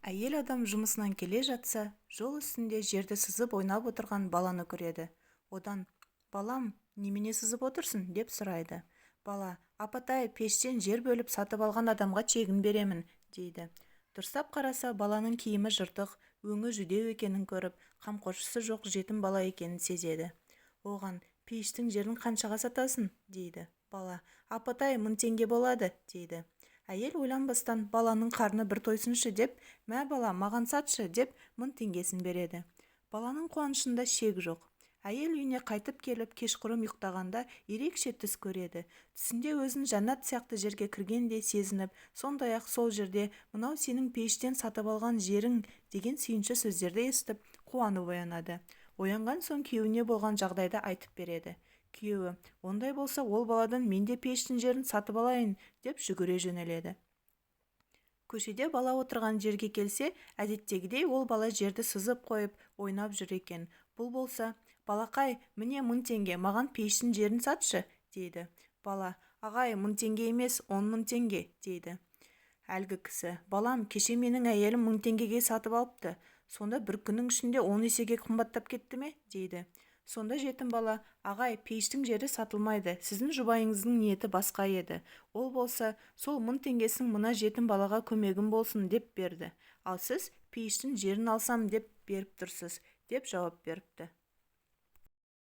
Әйел адам жұмысынан келе жатса, жол үстінде жерді сызып ойнап отырған баланы көреді. Одан: «Балам, немене сызып отырсың?» – деп сұрайды. Бала: «Апатай, пештен жер бөліп сатып алған адамға чегін беремін», – дейді. Дұрыстап қараса, баланың киімі жыртық, өңі жүдеу екенін көріп, қамқоршысы жоқ жетім бала екенін сезеді. Оған: «Пейіштің жерін қаншаға сатасың?» – дейді. Бала: «Апатай, 1000 теңге болады», – дейді. Әйел ойланбастан, баланың қарны бір тойсыншы деп: «Мә, бала, маған сатшы», – деп 1000 теңгесін береді. Баланың қуанышында шек жоқ. Әйел үйіне қайтып келіп, кешқұрым ұйықтағанда ерекше түс көреді. Түсінде өзін жәннат сияқты жерге кіргендей сезініп, сондай-ақ сол жерде «Мынау сенің пейіштен сатып алған жерің» деген сүйінші сөздерді естіп, қуанып оянады. Оянған соң күйеуіне болған жағдайды айтып береді. Күйеуі: «Ондай болса, ол баладан мен де пейіштің жерін сатып алайын», – деп жүгіре жөнеледі. Көшеде бала отырған жерге келсе, әдеттегідей ол бала жерді сызып қойып, ойнап жүр екен. Бұл болса: «Балақай, міне 1000 теңге, маған пейіштің жерін сатшы», – дейді. Бала: «Ағай, 1000 теңге емес, 10 000 теңге», – дейді. Әлгі кісі: «Балам, кеше менің әйелім 1000 теңгеге сатып алыпты, сонда бір күннің ішінде 10 есеге қымбаттап кетті ме?» – дейді. Сонда жетім бала: «Ағай, пейіштің жері сатылмайды, сіздің жұбайыңыздың ниеті басқа еді, ол болса сол 1000 теңгесін мына жетім балаға көмегім болсын деп берді, ал сіз пейіштің жерін алсам деп беріп тұрсыз», – деп жауап беріпті.